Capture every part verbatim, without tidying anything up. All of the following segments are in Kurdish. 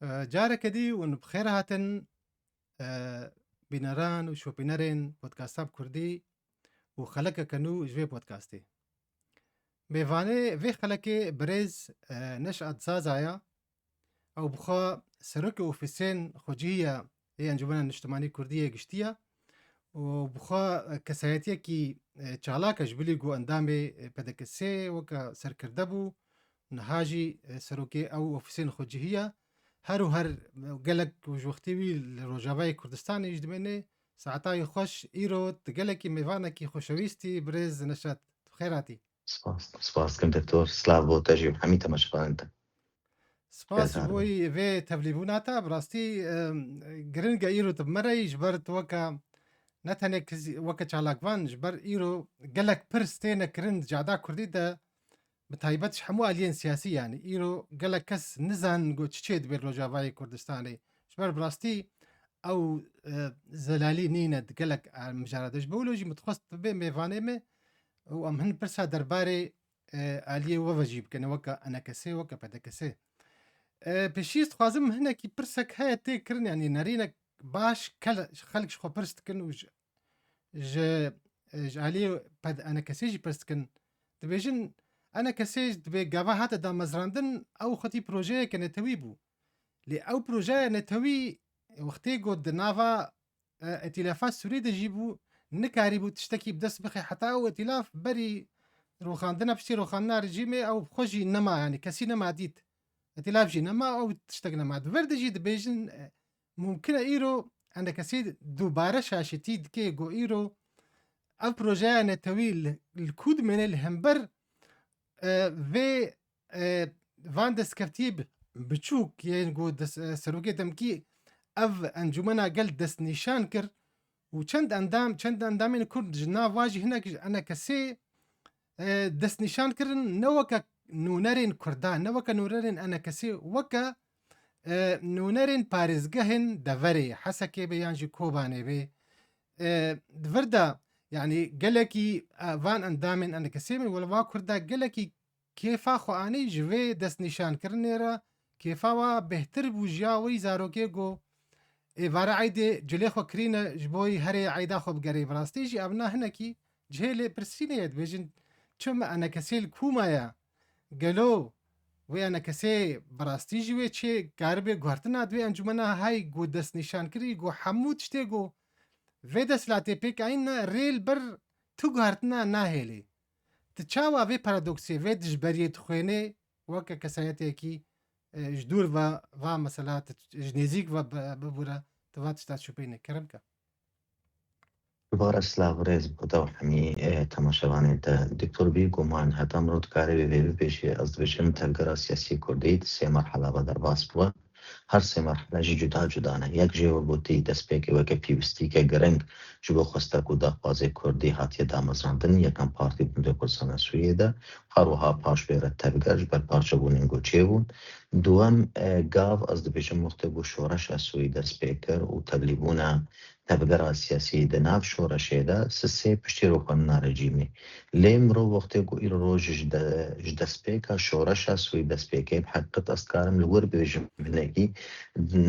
E, careke dî hûn bi xêr hatin, e, bîneran û şopînerên Podkasta bi Kurdî û xelekeke nû ji vê podcastê. Mêvanê vê xelekê birêz, e, Neşat Zaza ya. Ew bi xwe serokê ofîsên xwecihî ye ê Encûmena Niştimanî Kurdî yê giştî ye û bi xwe, e, kesayetiyekî, e, çalak e, ji bilî ku endamê, e, P D K S'ê weke serkirde bû, niha jî, e, serokê ew ofîsên xwecihî ye. Her û her, e, gelek rojwextî wî li Rojavayê Kurdistanê jî dimêne. Saeta wî xweş, îro tu gelekî mêvanekî xweşewîstî, birêz Neşat, xêr hatî. Spas, spas dikim doktor. Silav bo te jî û hemî temaşevanên te. Spas ji bo vê tevlîbûna te. Bi rastî, em, giring e îro tu bi me re yî, ji ber tu weke, ne tenê kizî-, weke çalakvan, ji ber îro gelek pirs têne kirin di cihada kurdî de, bi taybet ji hemû aliyên siyasî, yanî îro gelek kes nizanin ku çi çê dibe li Rojavayê Kurdistanê. Ji ber bi rastî ew, e, zelalî nîne di gelek, e, mijara de. Ji bo wilo jî min dixwest tu bê mêvanê me û em hin pirsa derbarê, e, aliyê we ve jî bikin, weke E N K S'ê, weke P D K S'ê. E, pêşî ez dixwazim hinekî pirsek heye tê kirin, yanî nerînek baş kel-, xelk ji xwe pirs dikin û ji, ji, e, ji aliyê P D, E N K S'ê jî pirs dikin. Dibêjin, E N K S dibê gava hate damezrandin, ew xwedî projeyeke netewî bû. Lê ew projeya netewî wextê ku di nava, e, Îtîlafa Sûrî de jî bû, nikarîbû tiştekî bi dest bixe. Heta ew îtîlaf berî rûxandina, piştî rûxandina rejîmê ew bi xwe jî nema, yanî kesî nema dît. Îtîlaf jî nema, ew tiştek nema. Di vir de jî dibêjin, e, mumkin e îro E N K S dubare şaşetî dike ku îro ev projeya netewî li, li ku dimêne li hember, e, vê, e, van destkeftiyê bi-, biçûk yên ku des-, e, serokê demkî ev encûmena gel destnîşan kir û çend endam, çend endamên kurd ji nav wa jî hinek ji E N K S, e, destnîşan kirin, ne weke nûnerên kurdan, ne weke nûnerên E N K S, weke, e, nûnerên parêzgehên deverê, Hesekê be yan jî Kobanê be. E, di vir de, yanî gelekî, e, van endamên E N K S min wele va kurda gelekî kêfa xwe anî ji vê destnîşankirinê re, kêfa wa bêhtir bû ji ya wî zarokê ku êvara eydê cilê xwe kirîne ji bo wî herê eyda xwe bigerê. Bi rastî jî ev na hinekî cihê lêpirsînê ye, dibêjin, çima E N K S li ku maye? Gelo wê E N K S bi rastî jî wê çê karibe guhertina di wê encûmena hay ku destnîşan kirî ku hemû tiştê ku vê desthilatê pêk anîne rê li ber tu guhertina nahêlê. Tu çawa vê paradoksê, vê dijberiyê dixwênê weke kesayetiyekî, e, ji dûr ve va mesela tu ji nêzîk ve bi-, bibûre, tu va tişta şûpeyne? Kerem ke. Dubare silav û rêz bo te û hemî, e, temaşevanên te. Doktor, bî guman heta mirov dikare vê vê bibêje, ez dibêjim tevgera siyasî kurdî di sê merhela ve derbas bûye. Her sê merhele jî cuda cuda ne. Yek jê we gotî destpêkê weke pîvistîke giring ji bo xwestek û daxwazê kurdî hatiye damezrandin, yekem partî Gundê Kurdistana Sûriyê de, her wiha paş wê re tevger ji ber parçebûnên ku çêbûn. Duwem, e, gav ez dibêjim wextê ku şoreşa Sûrî dest pê kir û tevlîbûna tevgera siyasî di nav şoreşê de, sisê piştî rûxandina rejîmê. Lê mirov wextê ku îro roj ji de-, ji destpêka şoreşa Sûrî dest pê kir, bi heqîqet ez dikarim li wir bibêjim hinekî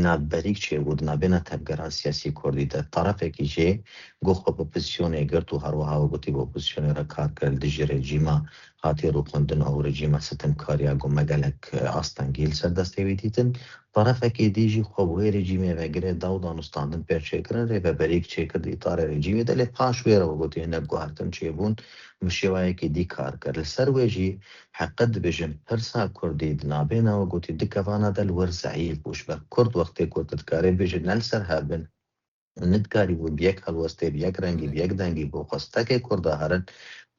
navberîk çêbû di navbêna tevgera siyasî kurdî de. Terefekî jê ku xwe bi opozîsyonê girt û her wiha we gotî bi opozîsyonê re kar kir li dijî rejîma hatiye rûxandin û rejîma sitemkariya ku me gelek, e, astengî li ser destê wî dîtin. Terefekê dî jî xwe bi wê rejîmê ve girê da û danûstandin pê çêkirin, rêveberîk çêkir di îtarê rejîmê de, lê paş wê re we gotî hinek guhertin çêbûn, bi şêwayekî dî kar kir. Li ser wê jî heqet dibêjin pirsa kurdî di navbêna we gotî du kevana de li wir zeîf bû. Ji ber kurd wextê ku tu dikarê bêjî ne li ser hev bin, nikarîbû bi yek helwestê, bi yek rengî, bi yek dengî bo xwestekê kurda herin,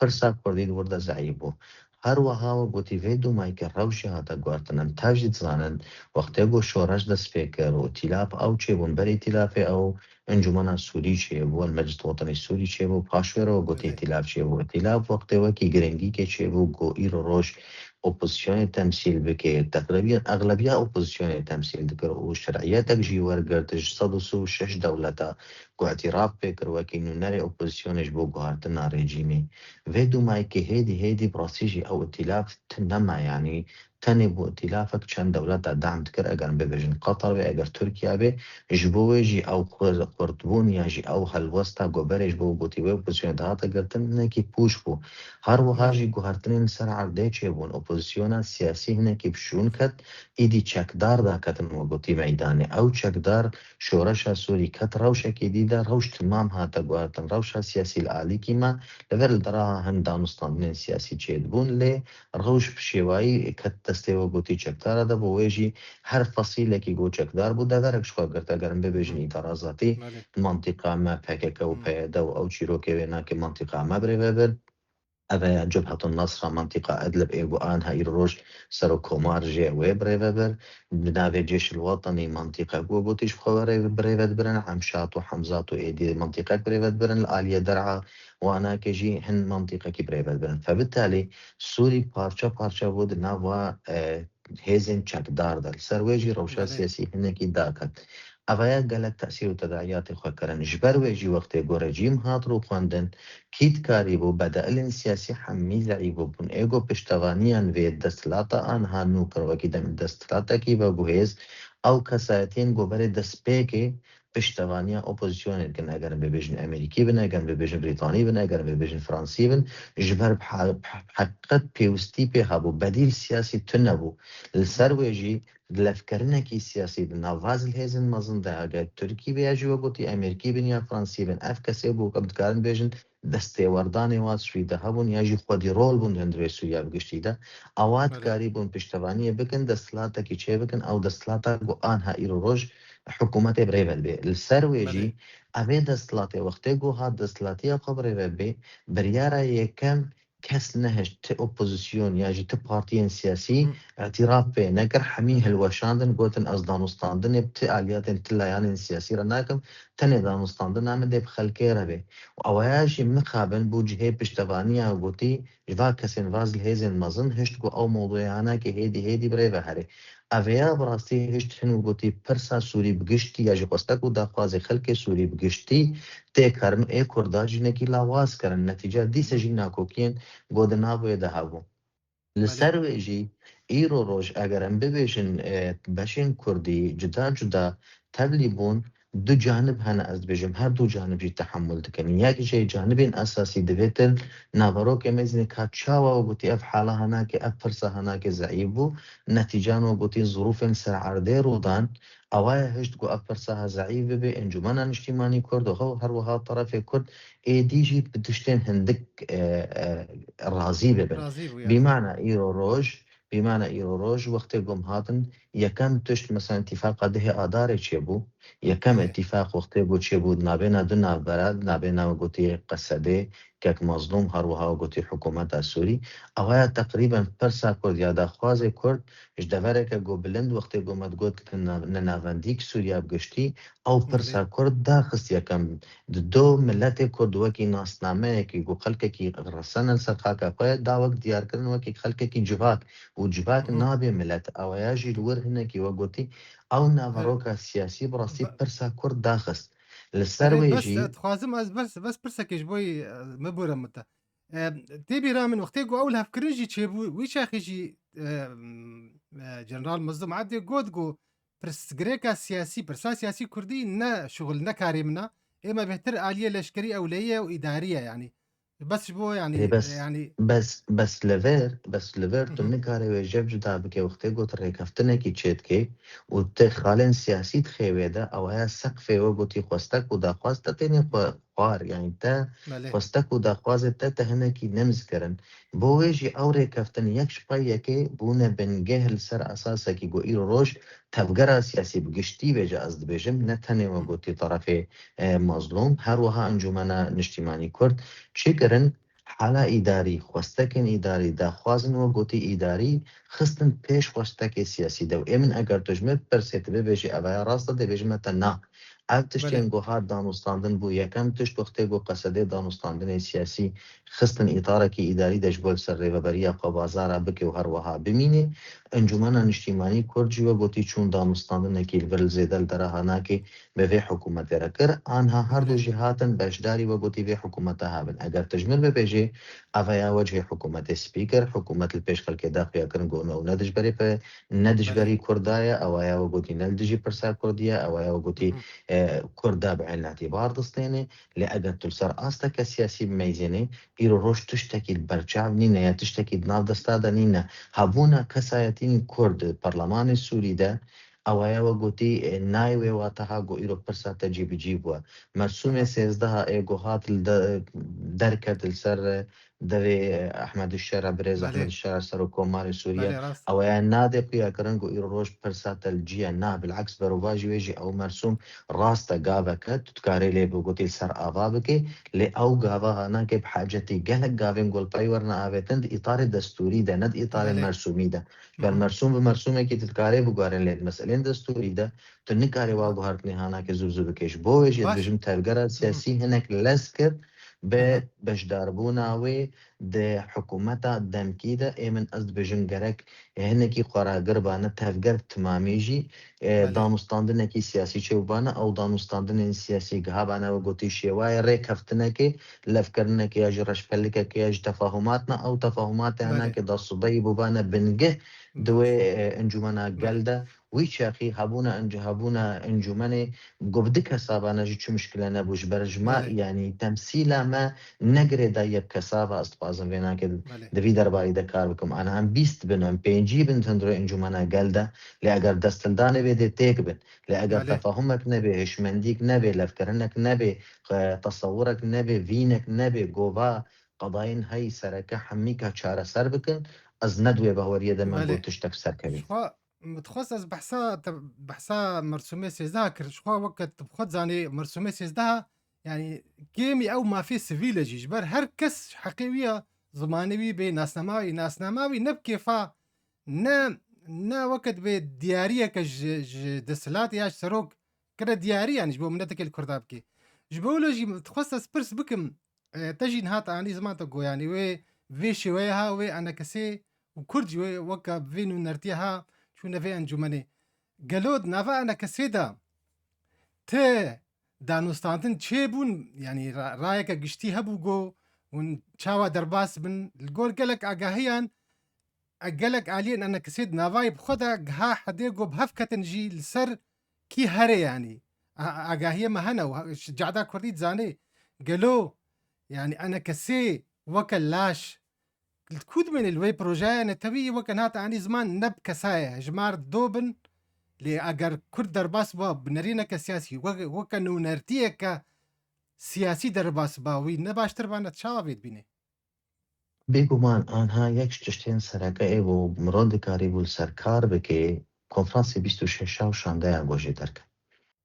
pirsa kurdî li wir de zeîf bû. Her wiha we gotî vê dûmayî ke rewşê hate guhertin, em tev jî dizanin, wextê ku şoreş dest pê kir û îtîlaf ew çêbûn, ber îtîlafê ew Encûmena Sûrî çêbû, El Meclis Wetenî Sûrî çêbû, paş wê re we gotî îtîlaf çêbû. Îtîlaf wextê wekî girîngîkê çêbû ku îro roj opozîsyonê temsîl bike, exlebiya, exlebiya opozîsyonê temsîl dikir û şer'iyetek jî wergirt ji sed û sî û şeş dewleta ku îtiraf pê kir wekî nûnerê opozîsyonê ji bo guhertina rejîmê. Vê dûmayî ke hêdî hêdî bi rastî jî ew îtîlaf tune nema, yanî tenê bo îtîlafek çend dewleta dam dikir, eger em bibêjin Qatar be, eger Tirkiye be, ji bo wê jî ew xwe-, xurtbûn ya jî ew helwesta ku berê ji bo gotî wê opozîsyonê dihate girtin, hinekî pûç bû. Her wiha jî guhertinên li ser erdê çêbûn. Opozîsyona siyasî hinekî bi şûn ket, îdî çekdar daketin we gotî meydanê. Ew çekdar şoreşa Sûrî ket rewşekê dî de, rewş timam hate guhertin. Rewşa siyasî li alîkî me, li vir li deraha hin danûstandinên siyasî çêdibûn, lê rewş bi şêwayî ket destê we gotî çekdara de, bo wê jî her fesîlekî ku çekdar bû, deverek ji xwe girt. Eger em bibêjin îdara zatî, Belê. mantîqa me P K K û Hmm. P Y D û ew çîrokê wê nake mantîqa me birêve bir. Eve ya Cebhetun Nasra mantîqa Idlib ê ku anha îro roj serokkomar jê wê birêve bir. Bi navê Cêşil Wetanî mantîqa ku gotî ji xwe were birêve dibirin. Emşat û Hemzat û êdî mantîqek birêve dibirin. Li aliyê Der'a û Anakê jî hin mantîqekî birêve dibirin. Febitalî Sûrî parça parça bû di nava, e, hêzên çekdar de. Li ser wê jî rewşa Belê. siyasî hinekî daket. Evaya gelek tesîr û tedayiyatê xwe kirin. Ji ber wê jî wextê ku rejîm hat rûxwendin, kî dikarîbû bedeilên siyasî hemî zeîf bûbûn. Ê ku piştevaniyan vê desthilata anha nû kir wekî dem desthilatekî veguhêz, ew kesayetiyên ku berê destpêkê piştevaniya opozîsyonê dikin. Eger em bibêjin Amerîkî bin, eger em bibêjin Brîtanî bin, eger em bibêjin Fransî bin, ji ber bi he-, bi he-, bi heqîqet pêwistî pê hebû. Bedîl siyasî tune bû. Li ser wê jî levkirinekî siyasî di nava zilhêzên mezin de, eger Tirkî be ya jî we gotî Amerîkî bin ya Fransî bin, ev kesê bû ku em dikarin bêjin destêwerdanê wa Sûrî de hebûn ya jî xwedî rol bûn di hundirê Sûriya bi giştî de. Ewa Belê. dikarîbûn piştevaniyê bikin, desthilatekî çê bikin, ew desthilata ku anha îro roj hikûmetê birêve dibe. Li ser wê Belê. jî evê desthilatê wextê ku hat desthilatiya xwe birêve bibe, biryara yekem kes nehişt ti opozîsyon ya jî ti partiyên siyasî Hı. îtîraf pê nekir. Hemî Belê. hilweşandin, gotin ez danûstandinê bi ti aliyatên ti layanên siyasî re nakim, tenê danûstandina min dê bi xelkê re be. Û ewaya jî mixabin bû cihê piştevaniya gotî, ji va kesên va zilhêzên mezin hişt ku ew mewdûyanakê hêdî hêdî birêve herê. Ev ya bi rastî hişt hin û gotî pirsa Sûrî bi giştî ya jî xwestek û daxwazê xelkê Sûrî bi giştî tê karin ê Kurda jinekî lawaz kirin. Netîca dîse jî nakokiyên ku di nav wê de hebû. Li Belê. ser wê jî îro roj eger em bibêjin, e, beşên Kurdî cuda cuda tevlî bûn, du canib hene, ez dibêjim, her du canib jî tehemûl dikin. Yek ji canibên esasî divêtin naverokê mezin ka çawa we gotî ev hala henakê, ev pirsa henakê zeîf bû, netîcan we gotî zirûfên ser erdê rû dan, ewa ye hişt ku ev pirsa ha zeîf bibe, Encûmena Niştîmanî Kurd û hew her wiha terefê Kurd êdî jî bi tiştên hindik, e, e, razî bibin. Razî bû, ya. Bîmana îro roj, bîmana îro roj wextê ku em hatin, yekem tişt, mesela, îtîfaqa dehê Adarê çêbû. Yekem Belê. îtîfaq wextê ku çêbû, navbêna du navbera, navbêna gotî Qesedê, kek Mazlûm, her wiha gotî hikûmeta Sûrî. Ewa ya teqrîben pirsa Kurd ya daxwazê Kurd ji devereke ku bilind wextê ku me digot ne-, ne navendî ki Sûriya bi giştî, ew Belê. pirsa Kurd daxist yekem. Di do miletê Kurd wekî nasnameyekî ku xelkekî resene li ser xaka xwe da wek diyarkirin wekî xelkekî civak û civak Hı hı. nabê milet. Ewa ya jî li wir hinekî we gotî, ew naveroka siyasî bi rastî Be- pirsa Kurd daxist. Li ser Erê, wê bes, jî e, dixwazim ez bes, bes pirsekê ji bo yî, e, me bûre min te. E, tê bîra min wextê ku ew lihevkirin jî çêbû, wî çaxê jî, e, m, e, General Mazlûm Ebdê got ku pirsgirêka siyasî, pirsa siyasî Kurdî ne şixul, ne karê min e. Ê me bêhtir aliyê leşkerî ewleyî ye û îdarî ye, yanî. Bes ji bo, yanî, Ê, bes, yanî bes, bes li vir, bes li vir tu Hı hı. nikare wê jev cuda bike wextê got rêkeftinekî çêdike û ti xalên siyasî dixê wê de, ewaya seqfê we gotî xwestek û daxwaz te tênê xwe xwar, yanî te Belê. xwestek û daxwazê te te hinekî nemz kirin. Bo wê jî ew rêkeftin yek ji pey yekê bûne bingeh li ser esasekî ku îro roj tevgera siyasî bi giştî vêce ez dibêjim, ne tenê we gotî terefê, e, Mazlûm, her wiha Encûmena Niştîmanî Kurd çi kirin? Hala îdarî, xwestekên îdarî, daxwazin we gotî îdarî xistin pêş xwestekê siyasî de. Û ê min eger tu ji min bipirsê tu bibêjî ev ya rast e, dê bêjime te na. Ev tiştên ku hat danûstandin bû, yekem tişt wextê ku qesedê danûstandinê siyasî xistin îtarekî îdarî de ji bo li ser rêveberiya xwe bazara bike û her wiha bimîne. Encûmena Niştîmanî Kurd jî we gotî çûn danûstandinekî li vir li zêde li dera hanakê bi vê hikûmetê re kir. Anha her du jî hatin beşdarî we gotî vê hikûmeta hebin. Eger tu ji min bibêjê, ev ya wecihê hikûmetê spî kir. Hikûmet li pêş xelkê da xuya kirin ku ew ne dijberê pe, ne dijberî Kurda ye, ew ya we gotî ne li dijî pirsa Kurdî ye, ew ya we gotî, e, Kurda bi eyn îtîbar distêne. Lê eger tu li ser asteke siyasî bimeyzênê, îro roj tiştekî li berçav nîne ya tiştekî di nav desta de nîne. Hebûna kesayetînî Kurd di Perlemanê Sûrî de, ew ya we gotî, e, nayê wê wateha ku îro pirsa te cîbicî bûye. Mersûmê sêzdeh ê ku hat li de, derket li ser, e, devê, e, Ehmed Şera, birêz Ehmed Şera, Serokkomarê Sûriye, ew ya nade xuya kirin ku îro roj pirsa te li cî ye. Na, bileks, berovajî wê jî ew mersûm rast e gavek e, tu dikarê lê bi gotî li ser ava bikê, lê ew gava hanakê bi hacetî gelek gavên ku li pey werine avêtin di îtarê destûrî de, ne di îtarê mersûmî de. Ji ber mersûm bi mersûmekî tu dikarê biguherîn, lê di meselên destûrî de tu nikarê wa guhertinê hanakê zû zû bikê. Ji bo wê jî ez dibêjim tevgera siyasî hinek lez kir bi beşdarbûna wê di hikûmeta demkî de. Ê min, ez dibêjim gerek hinekî xwe ragir bane, tevger bi timamî jî, e, danûstandinekî siyasî çêbûbane, ew danûstandinên siyasî gihabane we gotî şêwayê rêkeftinekê, levkirinekê ya jî reşpelikekê ya jî tefahumat ne, ew tefahumatê hinekê da subeyî bûbane bingeh di wê, e, encûmena gel de. Wî çaxî hebûna enc-, hebûna encûmenê ku bi du kesabane jî çi muşkile nebû. Ji ber ji me, yanî temsîla me ne girêdayî yek kesaba, ez dixwazim vê nakê di vî derbarî de kar bikim. Ana em bîst bin, em pêncî bin di hundirê encûmena gel de, lê eger desthildanê vê dê têk bin, lê eger tefahumek nebê, hişmendîk nebê, levkirinek nebê, e, tesewurek nebê, vînek nebê, gova qedayên hey sereke hemîka çareser bikin, ez ne di wê baweriyê de me ku tiştek ser kevî. Min dixwest ez behsa te, behsa mersûmê sêzdeh kir. Ji xwe weke tu bi xwe dizanî mersûmê sêzdeh, yanî kêmî ew mafê sivîl e jî. Ji ber her kes heqê wî ya zimanê wî bê, nasnama wî, nasnama wî ne bi kêfa, ne, ne weke dibê diyariyeke ji, ji desthilatê ya ji serok kire diyarî, yanî ji bo miletekê li Kurda bikê. Ji bo wilo jî dixwest ez pirs bikim, e, te jî niha te anî ziman te ku yanî wê, vê şêweyê ha wê enekesê û Kurd jî wê weke vê nûnertiyê ha çûne vê encûmenê. Gelo di nava enekesê de ti danûstandin çêbûn, yanî ra-, rayeke giştî hebû ku hûn çawa derbas bin? Li gor gelek agahiyan, e, gelek aliyên enekesê di navayê bi xwe de giha hedê ku bi hev ketin jî li ser kî herê, yanî a-, a-, agahiyê me hene û he-, ji cehda Kurdî dizanê. Gelo, yanî enekesê weke laş li ku dimîne li wê projeyê netewî weke niha te anî ziman ne bi kesayê hejmar do bin, lê eger Kurd derbas ba bi nerîneke siyasî, weke, weke nûnertiyeke siyasî derbas ba, wî ne baştir ba, ne çawa vê dibîne? Bêguman anha yek ji tiştên sereke ê ku mirov dikarîbû li ser kar bike, konferansê bîst û şeş û şandeya gojê derket.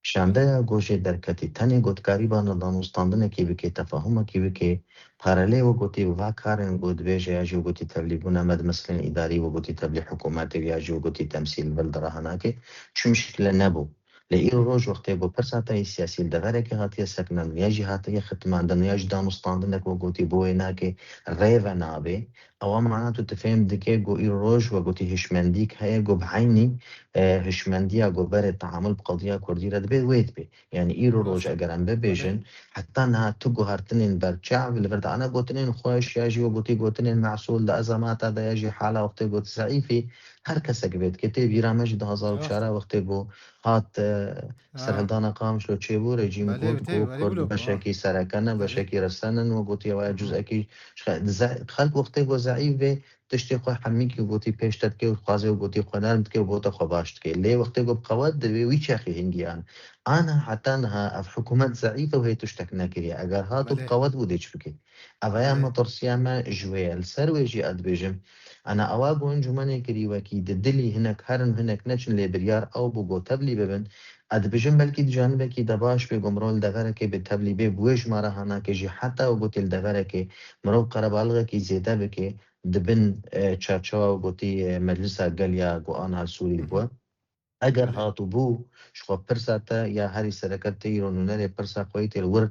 Şandeya gojê derketî tenê ku dikarîbane danûstandinekî bike, tefahumekî bike, paralel we gotî bi va karên ku dibêje ya jî we gotî tevlîbûna me di meselên îdarî, we gotî tevlî hikûmetê ya jî we gotî temsîl vir dira hanakê, çi muşkile nebû. Lê îro roj wextê ku pirsa te yê siyasî li deverekê hatiye sekinandin, ya jî hatiye xitmandin, ya jî danûstandinek we gotî bo wê nake, rê ve nabe. Ewa mana tu difêm dike ku îro roj we gotî hişmendîk heye ku bi eynî, e, hişmendiya ku berê teamul bi qediya Kurdî re dibe, wê dibe. Yanî îro roj eger em bibêjin, heta niha tu guhertinên berçav li vir de ana gotinên xweş ya jî we gotî gotinên mehsûl di ezamata de ya jî hala wextê got zeîfî her kesek vê dike. Tê bîra me jî du hazar û çar wextê ku hat, e, serhildana Qamişlo çêbû, rejîm got ku Kurd beşekî sereke ne, beşekî resen in, we gotiye waya cuzekî ji xe-, ze-, xelk wextê ku zeîf bê, tiştê xwe hemîkî gotî pêş te dike û dixwaze û gotî xwe nerm dike û bota xwe baş dike. Lê wextê ku bi qewet divê wî çaxî hingiyan. Ana heta niha ev hikûmet zeîf e û hê tiştek nekiriye. Eger hat û bi qewet bû dê çi bike? Ev ya metirsiya me ji wê ye. Li ser wê jî ez dibêjim, ana ewa ku encûmenê kirî wekî di dilî hinek herin hinek neçin lê biryar ew bû ku tevlî bibin. Ez dibêjim belkî di janibekî de baş bê ku mirov li deverekê bê tevlî bê, bi wê jimara hanakê jî heta û gotî li deverekê mirov qerebalixekî zêde bike, di bin, e, çarçewa û gotî, e, Meclisa Gel ya ku aniha Sûrî bû. Eger hat û bû, ji xwe pirsa te ya herî sereke tê îro nûnerê pirsa xwe yî tê li wir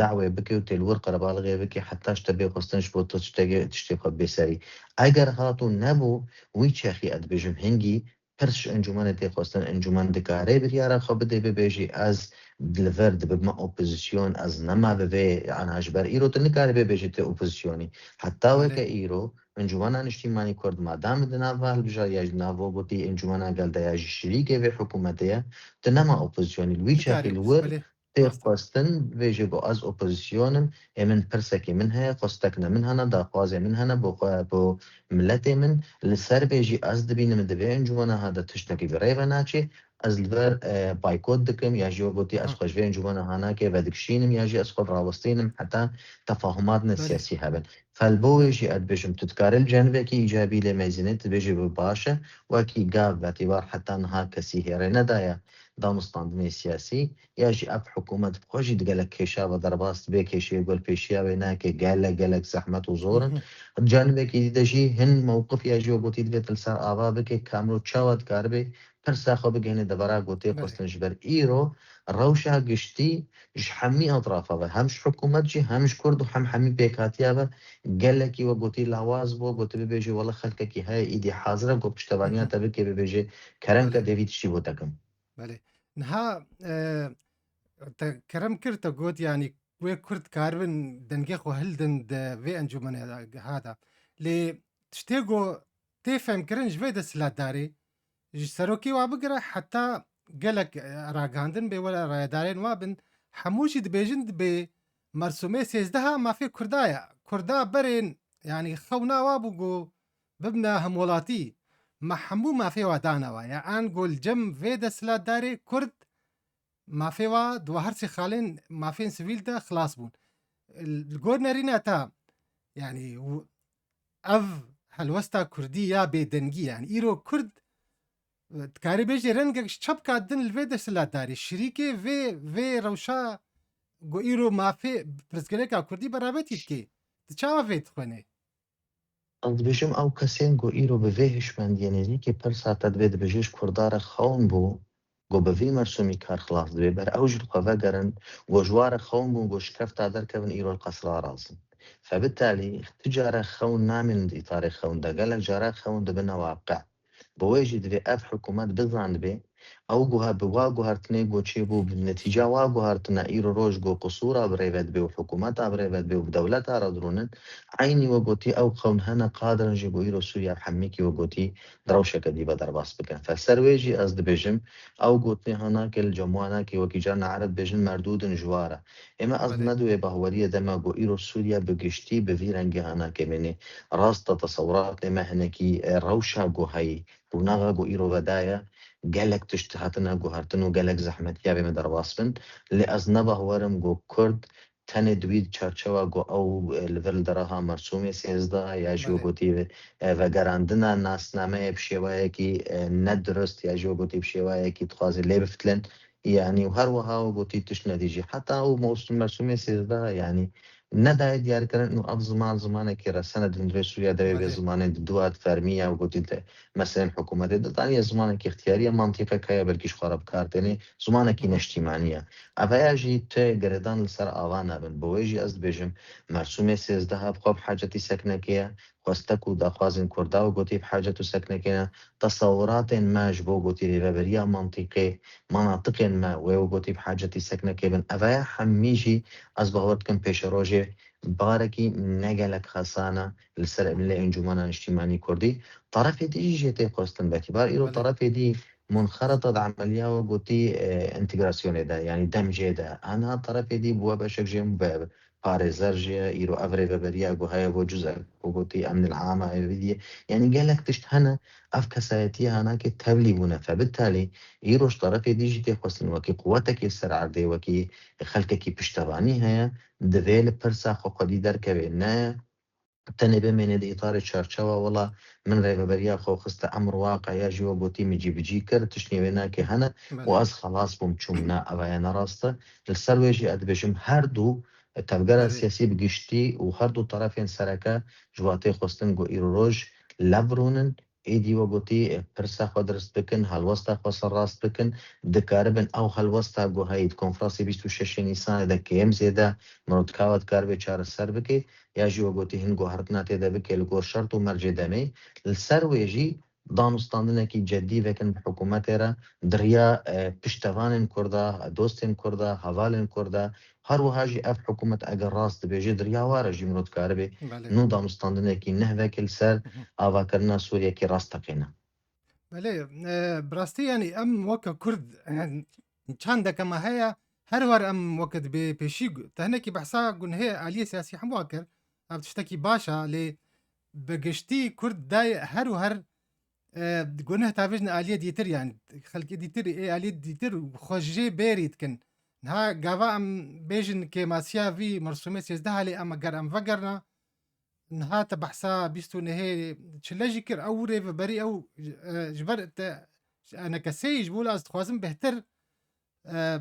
dawê bike û tê li wir qerebalixê bike, heta ji te bê xwestin ji bo tu tiştekê, tiştê xwe bê serî. Eger hat û nebû, wî çaxî ez dibêjim hingî pirs ji encûmenê tê xwestin, encûmen dikare biryara xwe bide, bibêjî ez li vir dibime opozîsyon, ez nema bi vê, ana ji ber îro tu nikarî bibêjî tu opozîsyonî. Heta weke îro, Encûmena Niştîmanî Kurd madem di nav ve hilbijart ya jî di nav ve gotî encûmena gel de ya jî şirîkê vê hikûmetê ye, tu nema opozîsyonî. Li wî çaxî li wir tê xwestin bêje ku ez opozîsyon im, ê min pirsekê min heye, xwestekine min hene, daxwazê min hene, bo xwe, bo miletê min. Li ser vê jî ez dibînim di vê encûmena ha de tiştekî bi rê ve naçê. Ez li vir, e, baykot dikim ya jî we gotî ez xwe ji vê encûmena ha nake vedikişînim ya jî ez xwe rawestînim heta tefahumatine siyasî hebin. Fel bo wê jî ez dibêjim, tu dikarî li cenibekî îcabî lê meyzînê tu dibêjî bi baş e, wekî gav betîbar heta niha kesî hêrê nedaye danûstandinê siyasî, ya jî ev hikûmet bi xwe jî di gelek kêşa ve derbas dibe, kêşeyê ku li pêşiya wê nake gelek, gelek zehmet û zor in. Di cenibekî dî de jî hin mewqif ya jî we gotî divê tu li ser ava bike, kamro çawa dikaribe pirsa xwe bigihîne devera ku tê xwestin ji ber îro rewşa giştî ji hemî etrafa ve, hem ji hikûmet jî, hem ji Kurd û hem hemî pêkhatiya ve gelekî we gotî lawaz bû, gotî bibêjê wele xelkekî heye îdî hazir e ku piştevaniya te bike, bibêjê kerem ke dê vî tiştî bo te kim. Belê. Niha, e, te kerem kir, te got, yanî, wê Kurd karibin dengê xwe hildin di vê encûmenê ha de. Lê tiştê ku tê fehmkirin ji vê desthilatdarê, ji serokê wa bigire heta gelek, e, ragihandin bê were rayedarên wa bin, hemû jî dibêjin dibê mersûmê sêzdeha mafê Kurda ye. Kurda berên, yanî xewna wa bû ku bibne hemwelatî. Me hemû mafê wa dane wa. Ya an ku li cem vê desthilatdarê Kurd mafê wa di wa her sê xalên mafên sivîl de xilas bûn. Li gor nerîna te, yanî, w-, ev helwesta Kurdî ya bêdengî, yanî, îro Kurd, e, dikarî bêjî rengek ji çepka din li vê desthilatdarî, şirîkê vê, vê rewşa ku îro mafê pirsgirêka Kurdî beravêtî dike. Tu çawa vê dixwînî? Ez dibêjim, ew kesên ku îro bi vê hişmendiyê nêzîkî pirsa te dibê dibêje ji Kurda re xewn bû, ku bi vî mersûmî kar xilas dibe, ber ew jî li xwe vegerin, ku ji wa re xewn bûn, ku şikefta derkevin, îro li qesra razin. Febitalî, ti care xewn namînin di îtarê xewn de, gelek care xewn dibine waqe. Bi wê jî divê ev hikûmet bizanibê, ew guha-, bi wa guhertinê ku çêbû, bi netîca wa guhertina îro roj ku qisûra bi rê ve dibe û hikûmeta bi rê ve dibe û bi dewleta re dirûnin, eynî we gotî ew xewn hene qadirin jî ku îro Sûriya bi hemîkî we gotî di rewşeke dî ve derbas bikin. Fe ser wê jî ez dibêjim, ew gotinê ha nake li cem wa nake, wekî carna Ereb dibêjin merdûd in ji wa re. Ê me ez Belê. ne di wê bahweriyê de me ku îro Sûriye bi giştî bi vî rengî ha nake mînê. Rast e, tesewuratê me hinekî, e, rewşa ku heyî, rûnaxa ku îro vedaye, gelek tişt hatine guhertin û gelek zehmetiya vê me derbas bin. Lê ez ne bahwer im ku Kurd tenê di wî çarçewa ku ew, e, li vir li deraha mersûmê sêzdeh ya jî Belê. gotî, e, vegerandina nasnameyê bi şêwayekî, e, nedurist ya jî gotî bi şêwayekî dixwaze lê bifitilin. Yanî û her wiha û gotî tişt nedî jî. Heta û mewsim mersûmê sêzdeh, yanî nedayê diyarkirin û ev ziman zimanekî resene di hundirê Sûriya de wê vê Belê. zimanên di dua di fermî ya û gotî di meselên hikûmetê de daniye zimanekî ixtiyarî ye, mantîqek heye, belkî ji xwe re bi kar tênê, zimanekî Hı hı. neştîmanî ye. Ev heya jî ti girêdan li ser ava nabin. Bi wê jî ez dibêjim, mersûmê sêzdeh bi xwe bi hacetî seknekê ye. Xwestek û daxwazên Kurda û gotî bi hacet û seknekê ne. Tesewiratên me ji bo gotî rêveberiya mantîqê, manatiqên me wê û gotî bi hacetî seknekê bin. Ev heye hemî jî ez bawer dikim pêşerojê barekî ne gelek xesan e li ser milê Encûmena Niştîmanî Kurdî. Terefê dî jî jê tê xwestin. Belkî bar îro Belê. terefê dî munxereta di emeliya we gotî, e, entegrasyonê de, yanî demjê de. Aniha terefê dî bûye beşek jê be-, parêzer jê ye, îro ev rêveberiya ku heye bo cuzek, ku gotî emnil ama êvîdiyê. Yanî gelek tişt hene, ev kesayetiya hanakê tevlî bûne. Febitalî, îro ji terefê dî jî tê xwestin wekî quwetekê ser erdê, wekî xelkekî piştevanî heye, divê li pirsa xwe xwedî derkeve. Ne tenê bimêne di îtarê çarçewa, wela min rêveberiya xwe xiste emr waqe ya jî we gotî min cîbicî kir, tiştê wê nake hene û Belê. ez xelas bûm çûm. Na, ev heye ne rast e. Li ser wê jî ez dibêjim her du tevgera Belê. siyasî bi giştî û her du terefên sereke ji wa tê xwestin ku îro roj lev rûnin, êdî we gotî, e, pirsa xwe dirist bikin, helwesta xwe serrast bikin, dikaribin ew helwesta ku heyî di konferansê bîst û şeş Nîsanê de kêm zêde mirov dikawa dikaribe çareser bike, ya jî we gotî hin guhertina tê de bike li gor şert û mercê demê. Li ser wê jî danûstandinekî cedî vekin bi hikûmetê re, di riya, e, piştevanên Kurda, dostên Kurda, hevalên Kurda, her wiha jî ev hikûmet eger rast dibêje, di riya wa re jî mirov dikaribe Belê. nû danûstandinekî neh veke li ser Hı hı. avakirina Sûriyekî rast teqîne. Belê, e, bi rastî, yanî, em weke Kurd, e, çandeke me heye, her war em weke dibê pêşî gu-, te hinekî behsa gunehê aliyê siyasî hemû kir. Ev tiştekî baş e, lê bi giştî Kurd dayê her û her, e, guneh tavêjin aliyê dîtir, yanî xelkê dîtir, ê aliyê dîtir xwe ji jê bêrî dikin. Niha gava em bêjin kêmasiya vî mersûmê sêzdeh alê em ger em vegerna, niha te behsa bîst û nehê çile jî kir, ew rê ve berî ew, e, ji ber te enekeseyî ji bo ez dixwazim bêhtir, e,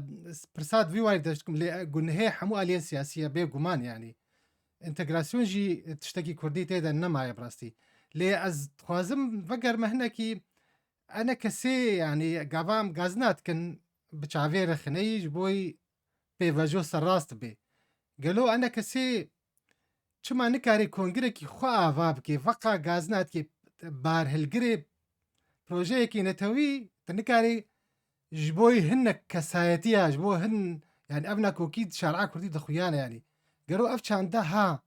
pirsa di vî warî de dikim, lê gunehê hemû aliyên siyasî ye, bêguman, yanî. Entegrasyon jî tiştekî Kurdî tê de nemaye bi rastî. Lê ez dixwazim vegerme hinekî enekesê, yanî gava em gazina dikin bi çavê rexineyî ji bo pêvajo serrast bê. Gelo enekesê çima nikarê kongirekî xwe ava bike, veqa gazina dike barhilgirê projeyekî netewî, tu nikarî ji bo hinek kesayetiya, ji bo hin, yanî ev nakokî di şer'a kurdî de xuya ne yanî. Gelo ev çanda ha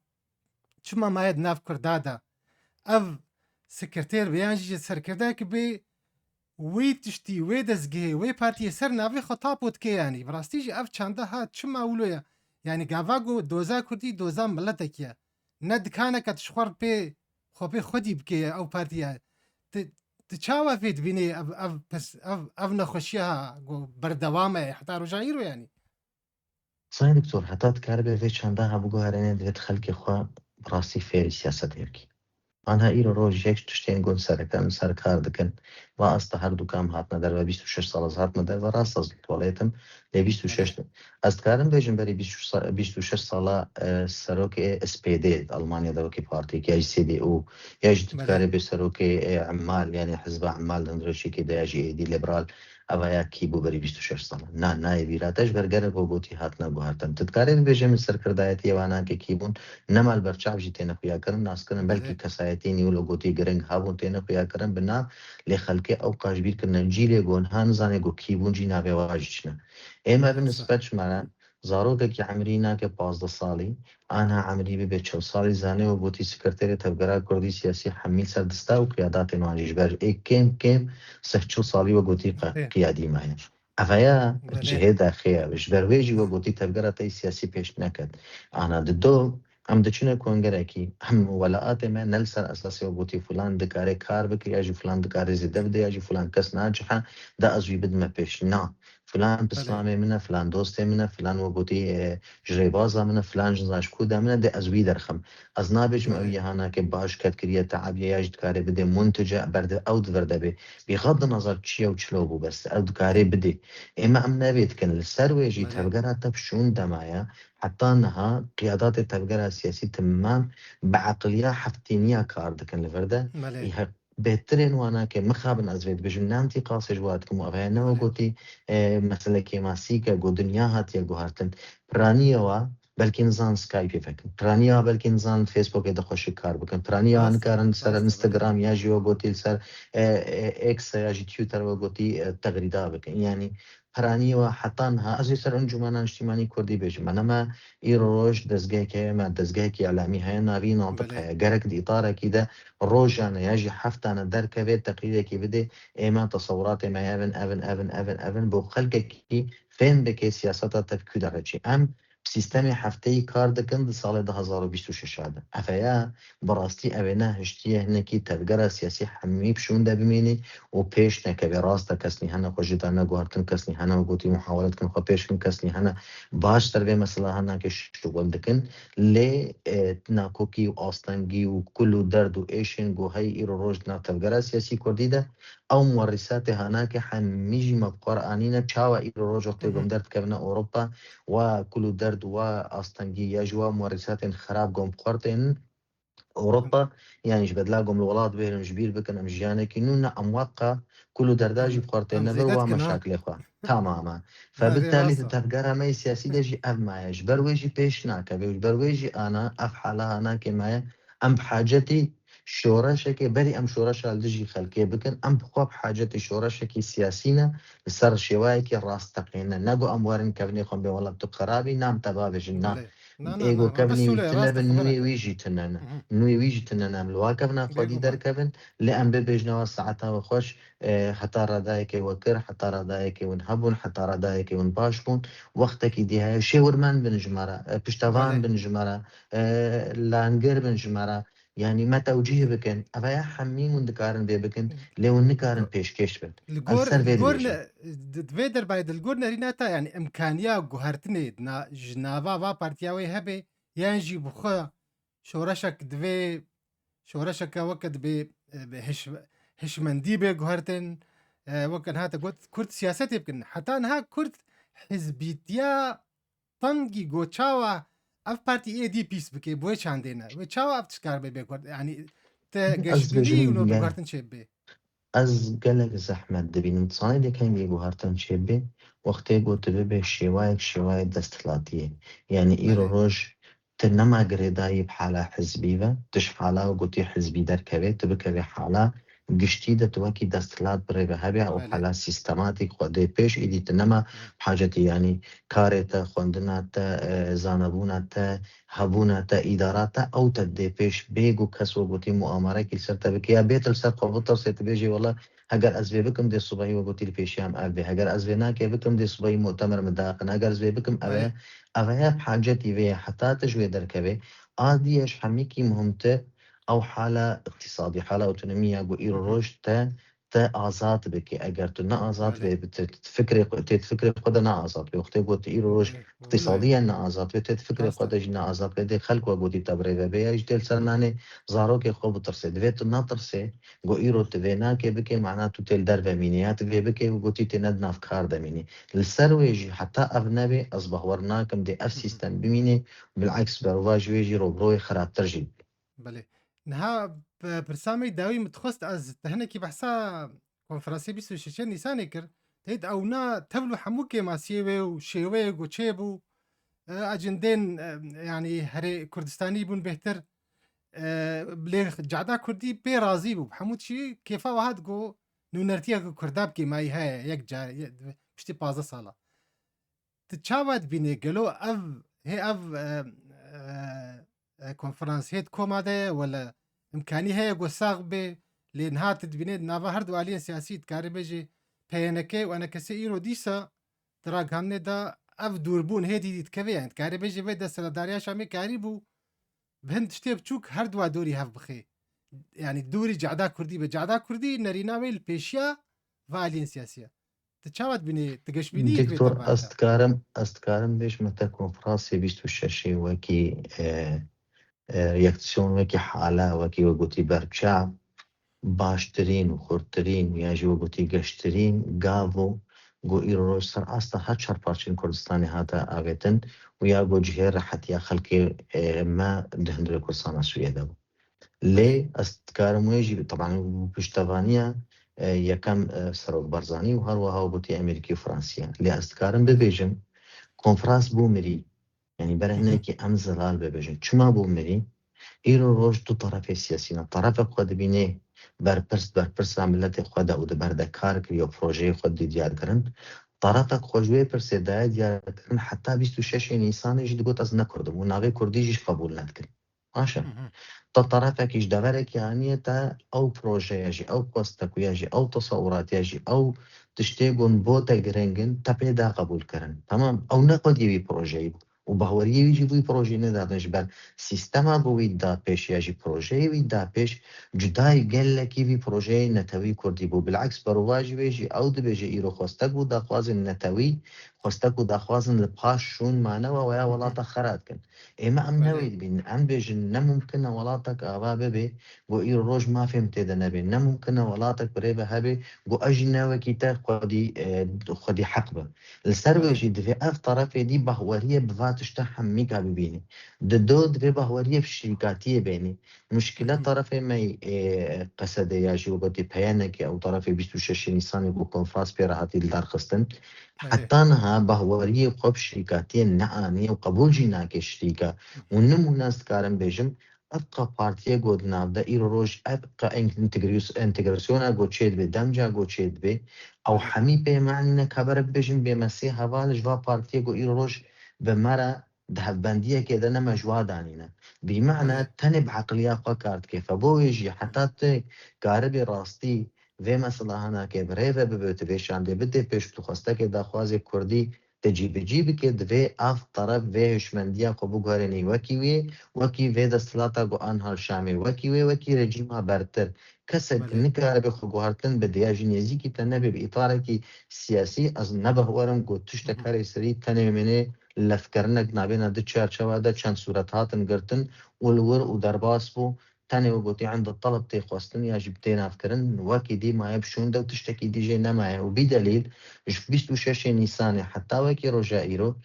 çima maye di nav kurda de? Ev sekreter be yan jî serkirdek be, wê tiştî, wê dezgehê, wê partiyê ser navê xwe tapo dike yanî. Bi rastî jî ev çanda ha çima wilo ye? Yanî gava ku doza kurdî doza miletekî ye. Ne dikaneke tu ji xwe pê xwe pê xwedî bike ew partiye. Tu, tu çawa vê dibînî ev, ev pis, ev, ev nexweşiya ha ku berdewam e heta roja îro yanî? Sayın Doktor, heta dikaribe vê çanda ha biguherêne divê xelkê xwe bi rastî fêrî siyasetê bike. Anha îro roj yek ji tiştên gun sereke em ser kar dikin. Va asta her du kam hatine derve, bîst û şeş sal ez hatime derve, rast ez li tuwalêtim, lê bîst û şeş, ez dikarim bêjim berî bîst û şeş sa-, bîst û şeş sala, e, serokê S P D di Almanya de wekî partiyekî, ya jî C D U, ya jî tu Belê. dikarê bê serokê, e, Emmal, yanî Hizba Emmal di hundirêşekê de ya jî êdî liberal, eva ya kî bû berî bîst û şeş sala. Na, nayê bîra te ji ber gelek wegotî hatine guhertin. Tu dikarê bibêje min serkirdayetiyê wana ke kî bûn, nema li ber çav jî têne xuya kirin, nas kirin, belkî Belê. kesayetî nî wilo gotî giring hebûn têne xuya kirin bi nav, lê xelkê ewqas ji bîr kirine cîlê ku niha nizane ku kî bûn jî navê wa jî çi ne. Ê me bi Rast e. nisbet ji me re zarokekî emrî nake pazdeh salî, anha emrî bibe çil salî, zane û gotî sekreterê Tevgera Kurdî siyasî hemî li ser dista û qiyadatên wan jî ji ber ê kêm kêm sih çil salî we gotî qe-, Ê. qiyadî maye. Ev ya Belê. cihê derxê ye. Ji ber wê jî we gotî tevgera te yî siyasî pêş neket. Ana di do, em diçine kongerekî, em welaatê me ne li ser esasê we gotî filan dikare kar bike ya jî filan dikare zêde bide ya jî filan kes nacihe, de ez wî bidime pêş. Na. Filan Belê. pismamê min e, filan dostê min e, filan we gotî, e, ji rêbaza min e, filan ji zaşkûda min e, de ez wî derxim. Ez nabêjim ew Belê. yehana ke baş ket kiriye, teabiye ya jî dikare bide muntice, ber de ew di vir de bê. Bîxad di nazar çi ye û çilo bû bes. Ew dikarê bidê. Ê me em nevê dikin. Li ser wê jî Belê. tevgera te bi şûn dema ye. Heta niha qiyadatê tevgera siyasî timam bi eqiliya heftêniya kar dikin li vir de. Belê. Ê he-, bêhtirên wana ke mixabin ez vê dibêjim, ne entîqasê ji wa dikim û ev heye ne Belê. gotî, e, mesele kêmasî ke ku dinya hatiye guhertin. Piraniye wa belkî nizan Skypeê vekin. Piraniya belkî nizan Facebookê de xweşik kar bikin. Piraniya Rast, nikarin li ser rast, Instagram ya jî we gotî li ser, e, e, X ya jî Twitter we gotî, e, tegrîda bikin. Yanî piraniya we heta niha ez ê ser encûmena niştîmanî kurdî bêjim. Me nema îro roj dezgehekê heye me, dezgehekî îlamî heye, navî natiq Belê. heye. Gerek di îtarekî de rojane ya jî heftane derkeve teqrîrekî bide, ê me tesewuratê me evin, evin, evin, evin, evin bo xelkekî fêm bike siyaseta te bi kû de re çi. Em Sîstemê hefteyî kar dikin di salê du hazar û bîst û şeş de. Ev heye, bi rastî ev ê nehiştiye hinekî tevgera siyasî hemî bi şûn de bimînî û pêş nekeve. Rast e, kes nî hene xwe jê dane guhertin, kes nî hene wekî muhawele dikin xwe pêş bikin, kes nî hene baş ser vê mesela hene ke şixul dikin. Lê, e, nakokî û astengî û kul û derd û êşên ku heyî îro roj di nav tevgera siyasî kurdî de, ew muwerrîsatê hanake hemî jî me bi xwe re anîne, çawa îro roj wextê Hı hı. gom derdikevine Ewropa, wa kul û derd û wa astengî ya ji wa muwerrîsatên xerab gom bi xwe re tênin, Ewropa, yanî ji bedla ku em li welat bihêlin, ji bîr bikin, em jiyanekî nû ne, em weka kul û derda jî bi xwe têne vir, wa meşakilê xwe. Tamam e. Fe bitalî di tevgera me yê siyasî de jî ev maye. Ji ber wê jî pêş nakeve. Ji ber wê jî ana, ev hala anakê me ye. Em bi hacetî şoreşekê, berî em şoreşa li dijî xelkê bikin, em bi xwe bi hacetî şoreşekî siyasî ne, li ser şêwayekî rasteqîne. Ne ku em werin kevnê xwe bê, wela tu xerabî, nam te bavêjin, na. Ê ku kevnî wî tune bin, nûyê wî jî tune ne. Nûyê wî jî tune ne. Em li wa kevna xwedî derkevin, lê em bibêjine wa saeta we xweş, e, heta radayekê we kir, heta radayekê win hebûn, heta radayekê win baş bûn. Wextekî dî heye, şêwirmend bin ji me re, e, piştevan bin ji me re, e, langir bin ji me re. Yanî me tewcîh bikin. Ev ya hemî hûn dikarin vê bikin, lê hûn nikarin pêşkêş bin. Li Ez gor, ser vê li gor dibêjim. ne, di, di vê derbarê de li gor nerîna te, yanî imkaniya guhertinê di na-, ji nava va partiya wê hebe, yan jî bi xwe şoreşek divê, şoreşeke weke dibê, e, bi hiş-, hişmendî bê guhertin, e, weke niha te got, Kurd siyasetê bikin. Heta niha Kurd hizbîtiya tengî got, çawa ev partî êdî pîs bike, bi wê çandê ne? Wê çawa ev tişt kar bê bê guhert-, yanî te Ez geşbînî bêjim û ne. guhertin çê bibê? Ez gelek zehmet dibînim. Disanî dê kengî guhertin çê bê? Wextê ku tu bibê şêwayek, şêwayê desthilatiyê. Yanî îro Belê. roj tu nema girêdayî bi hala hizbî ve, tu ji hala gotî hizbî derkevê, tu bikevê hala giştî de tu wekî desthilat birêve hebê, ew Belê. hala sîstematîk xwe dê pêş, îdî tu nema Hı. hacetî, yanî karê te, xwendina te, e, zanebûna te, hebûna te, îdara te, ew te dê pêş bê ku kes we gotî muamarekî li ser te bike, ya bê tu li ser xwe bitirsê, tu bêjê, wela heger ez vê bikim dê subahî we gotî li pêşiya em ev bê. Heger ez vê nakê bikim dê subahî mu'temer min daxin. Heger ez vê bikim ev Belê. e, ev e hacetî vê ye heta tu ji wê derkevê. A diye ji hemîkî muhimtir ew hala îqtîsadî, hala otonomî ya ku îro Hı hı. roj te, te azad bike. Eger tu ne azad Belê. vê, tu, tu fikrê xwe, tê tu fikrê xwe de ne azad bê. Wextê ku tu îro roj Belê. îqtîsadiyen ne azad bê, tê tu fikrê Rast xwe e. de jî ne azad bê, dê xelk we gotî te birêve bê, ya jî dê li ser nanê zarokê xwe bitirsê. Divê tu netirsê, ku îro tu vê nakê bikê, mana tu tê li derve mînî, ya tu vê bikê, ku gotî tê ne di nav kar de mînî. Li ser wê jî heta ev nebê, ez bawer nakim dê ev Hı hı. sîstem bimînê, bileks berovajî wê jî rojbirojê xerabtir jî bibê. Belê. Niha p-, pirsa me dawî min dixwest ez te hinekî behsa konferansê bîst û şeşê Nîsanê kir. Têt ewna tevl û hemû kêmasiyê wê û şêweyê ku çêbû, e, ecindên, e, yanî herê Kurdistanî bûn bêhtir, e, lê cada Kurdî pê razî bû. Hemû tişî kêfa wiha digo nûnertiyeke Kurda bi kêmayî heye, yek car, ye-, piştî pazdeh sala. Tu çawa dibînî? Gelo ev, hê ev, e, e, e, konferans hê di koma de ye, wele imkanî heye ku sax bê, lê niha tu dibînê di nava her du aliyên siyasî dikarî bêjî P Y N K û E N K S îro dîsa di ragihandinê de ev dûrbûn hê dîdî dikeve, yani dikarî bêjî vê desthilatdariya Şamê karîbû bi hin tiştê biçûk her dua dorî hev bixê. Yani dorî cada Kurdî be. Cada Kurdî nerîna wê li pêşiya va aliyên siyasî ye. Tu çawa dibînî? Tu geşbînî yê divê Doktor, te ez dikarim, ez dikarim bêjime te konferansê bîst û şeşê wekî, e, e, reaksiyon, wekî hala, wekî we gotî berbiçav, baştirîn û xurttirîn ya jî we gotî geştirîn gav û ku îro roj ser asta her çar parçeyên Kurdistanê hate avêtin û ya ku cihê rehetiya xelkê, e, me di hundirê Kurdistana Sûriye de bû. Lê ez dikarim wê jî, teban, piştevaniya, e, yekem, e, Serok Barzanî û her wiha gotî Amerîkî û Fransiya. Lê ez dikarim bibêjim, konferans bû mirî. Yanî ber hinekî em zelal bibêjin. Çima bû mirî? Îro roj du terefê siyasî ne. Terefek xwe dibînê berpirs, berpirsa miletê xwe de û di ber de kar kiriye û projeyê xwe dî diyar kirin. Terefek xwe ji wê pirsê daye diyar kirin heta bîst û şeşê Nîsanê jî digot ez ne Kurd im û navê Kurdî jî qebûl nedikin. Baş e. Hı hı. Te terefekî ji deverekî aniye te ew projeya jî, ew xwestek û ya jî, ew tesewurat ya jî, ew tiştê ku bo te giring in, te pê da qebûl kirin. Tamam, ew ne xwediyê wî projeyî bû. Û baweriyê wî jî vî projeyê nedatin ji ber sîstema ku wî da pêş ya jî projeyê wî da pêş, cudayî gelekî vî projeyê netewî kurdî bû. Bileks berovajî wê jî ew dibêje îro xwestek û daxwazên netewî, xwestek û daxwazin li paş şûn mane we, weya Hı hı. welata xera dikin. Ê me em Belê. newê dibînin. Em bêjin, ne mumkin e welatek ava bibe, ku îro roj mafê min tê de nebe. Ne mumkin e welatek birêve hebe, ku ez jî ne wekî te xwedî, e, xwedî heq be. Li ser wê Belê. jî divê ev terefê dî bahweriyê bi va tişta hemîka bibînî. Di do divê bahweriyê bi şirîkatiyê bênî. Muşkile tarafê me yê, e, Qesedê ya jî wekî P Y N K ew tarafê bîst û şeşê Nîsanê ku konferans pê re hatî lidarxistin. Heta niha bahweriyê xwe bi şirîkatiyê neanî û qebûl jî nake şirîka. Û nimûne ez dikarim bêjim, ev qa partiyê ku di nav de îro roj ev qa entegrasyon-, entegrasyona ku çêdibe, demca ku çêdibe, ew hemî pê me anîne ka bere bibêjin bê me sê heval ji va partiyê ku îro roj bi me re di hevbendiyekê de ne me ji wa danîne. Bîmane tenê bi eqliya xwe kar dike. Fe bo wê jî heta tu karibê rastî vê meselahana ke bi rê ve bibe, tu vê şandê bidê pêş, tu xwestekê daxwazê kurdî te cîbicî bike, divê av teref vê hişmendiya xwe biguherênî wekî wê, wekî vê desthilata ku anha li Şamê wekî wê, wekî rejîma bertir. Kesek nikaribe xwe guhertin bide ya jî nêzîkî te nebe bi îtarekî siyasî, ez ne behwerim ku tiştek herê serî tenê wê mênê lefkirinek nabêna di çarçewa de çend sûret hatin girtin û li wir û derbas bû. Tenê wê gotî enda teleb tê xwestin ya jî bi tê navkirin, wekî dî maye bi şûn de û tiştekî dî jê nemaye û bî delîl ji bîst û şeşê Nîsanê heta wekî roja îro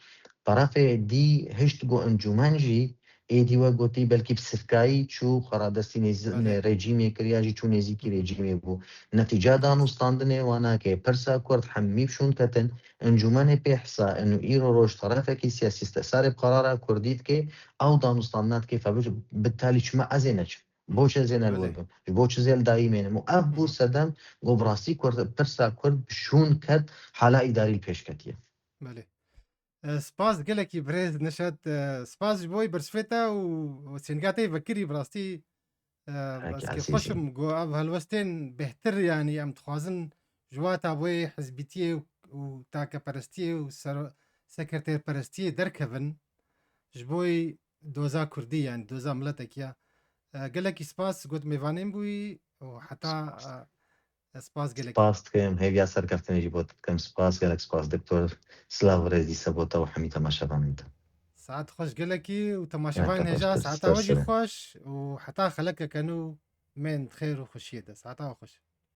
terefê dî hişt ku encûmen jî êdî we gotî belkî bi sivkayî çû xwe radestî nêz-, Belê. nê-, rejîmê kir ya jî çû nêzîkî rejîmê bû. Netîca danûstandinê wana ke pirsa Kurd hemî bi şûn ketin, encûmenê pê hisa in û îro roj terefekî siyasî stehsarê bi qerara Kurdî dike, ew danûstandina dike fe bi, bi talî çima ez ê neçim. Bo çi ez ê ne li wir bim? Ji bo çi ez ê li dayî mênim? Û ev bû sedem ku bi rastî Kurd, pirsa Kurd bi şûn ket, hala îdarî li pêş ketiye. Belê. E, spas gelekî birêz Neşet, e, spas ji bo wî bersivê te û, û sênga te yê vekirî bi rastî, e, ez kêfxweş im ku ev helwestên bêhtir, yanî em dixwazin ji wa tabûyê hizbîtiyê û, û takeperestiyê û ser-, sekreterperestiyê derkevin. Ji bo wî doza kurdî, yanî doza miletekî ya. E, gelekî spas got mêvanên bûyî û heta, e, spas gelekî. Spas dikim, hêviya serkeftinê jî bo te dikim. Spas, gelek spas doktor. Silav û rêz dîse bo te û hemî temaşevanên te. Saet xweş gelekî û temaşevanên hêja, saeta we jî xweş û heta xelekeke nû mênd xêr û xweşiyê de. Saeta we xweş.